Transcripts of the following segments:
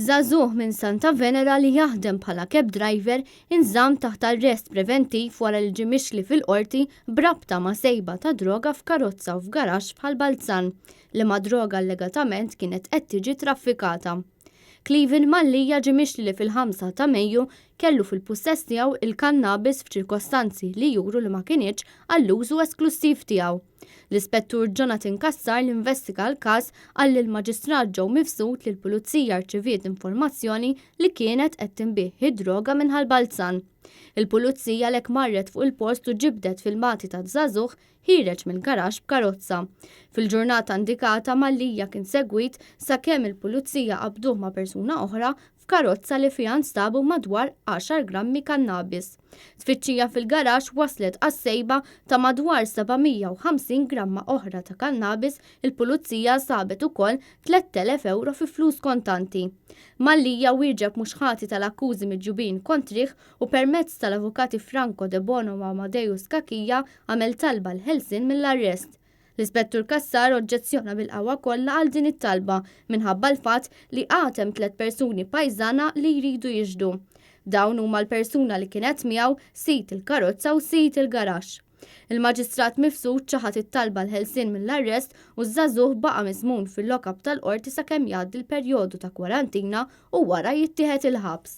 Żagħżugħ minn Santa Venera li jaħdem bħala cab driver inżamm taħt arrest preventiv wara li ġie mixli fil-Qorti b'rabta ma' sejba ta' droga f'karozza u f'garaxx f'Ħal Balzan, liema droga allegatament kienet qed tiġi traffikata. Cleven Mallia ġie mixli li fil-5 ta' Mejju kellu fil-pussess tiegħu il-kannabis f'ċirkostanzi li juru li ma kinitx għall-użu esklussiv tiegħu. L-Ispettur Jonathan Cassar li investiga l-każ qal lill-Maġistrat Joe Mifsud li l-Pulizija rċeviet informazzjoni li kienet qed tinbiegħ id-droga minn Ħal Balzan. Il-Pulizija għalhekk marret fuq il-post u ġibdet filmati ta' żagħżugħ ħiereġ mill-garaxx b'karozza. Fil-ġurnata indikata Mallia kien segwit sakemm il-Pulizija qabduh ma' persuna oħra f'karozza li fiha nstabu madwar għaxar grammi kannabis. Tfittxija fil-garaxx wasslet għas-sejba ta' madwar 750 gramma oħra ta' kannabis, il-Pulizija sabet ukoll 3,000 ewro fi flus kontanti. Mallia wieġeb mhux ħati tal-akkużi miġjubin kontrih u permezz tal-avukati Franco Debono u Amadeus Cachia għamel talba għall-ħelsien mill-arrest. L-Ispettur Cassar oġġezzjona bil-qawwa kollha għal din it-talba minħabba l-fatt li għad hemm tlett persuni pajżana li jridu jixhdu. Dawn huma l-persuna li kienet miegħu, sid il-karozza u sid il-garaxx. Il-Maġistrat Mifsud ċaħad it-talba għall-ħelsien mill-arrest u ż-żagħżugħ baqa' miżmum fil-lock-up tal-Qorti sakemm jgħaddi l-perjodu ta' kwarantina u wara jittieħed il-ħabs.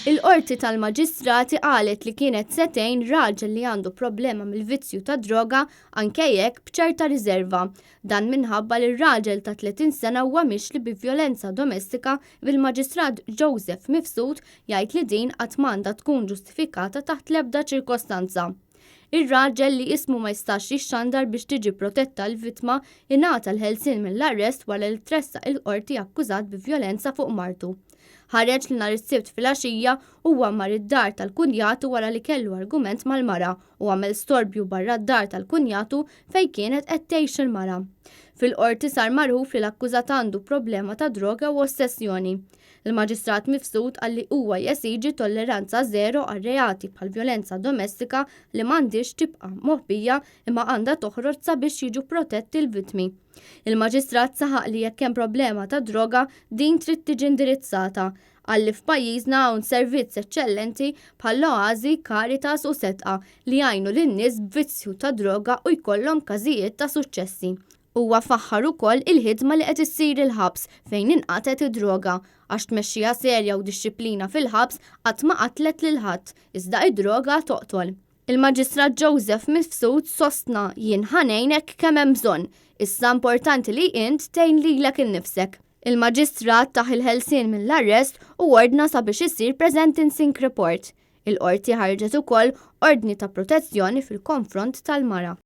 Il-Qorti tal-Maġistrati qalet li kienet se tgħin raġel li għandu problema mill-vizzju tad-droga anke jekk b'ċerta riserva. Dan minħabba li r-raġel ta' 30 sena huwa mixli bi vjolenza domestika bil-Maġistrat Joseph Mifsud jgħid li din qatt m'għandha tkun ġustifikata taħt l-ebda ċirkostanza. Ir-raġel li ismu ma jistax jixxandar biex tiġi protetta l-vittma ingħata l-ħelsien mill-arrest wara li tressaq il-Qorti akkużat bi vjolenza fuq martu. Ħareġ li nhar is-Sibt filgħaxija huwa mar id-dar tal-kunjatu wara li kellu argument mal-mara u għamel storbju barra d-dar tal-kunjatu fejn kienet qed tgħix il-mara. Fil-Qorti sar magħruf li l-akkużat għandu problema ta' droga u ossessjoni. Il-Maġistrat Mifsud qal li huwa jesiġi tolleranza żero għal reati bħal vjolenza domestika li m'għandhiex tibqa' moħbija imma għandha toħroġ sabiex jiġu protetti l-vittmi. Il-Maġistrat saħaq li jekk hemm problema ta' droga din trid tiġi indirizzata. Qal li f'pajjiżna hawn servizz eċċellenti bħall-Oasi, Caritas u Sedqa li jgħinu lin-nies b'vizzju ta' droga u jkollhom każijiet ta' suċċessi. Huwa faħħar ukoll il-ħidma li qed issir il-ħabs fejn inqatgħet id-droga, għax tmexxija serja u dixxiplina fil-ħabs qatt ma qatlet lil ħadd, iżda id-droga toqtol. Il-Maġistrat Joseph Mifsud sostna jien ħa ngħinek kemm hemm bżonn, issa importanti li int tgħin lilek innifsek. Il-Maġistrat tah il-ħelsien mill-arrest u ordna sabiex isir pre-sentencing report. Il-Qorti ħarġet ukoll ordni ta' protezzjoni fil-konfront tal-mara.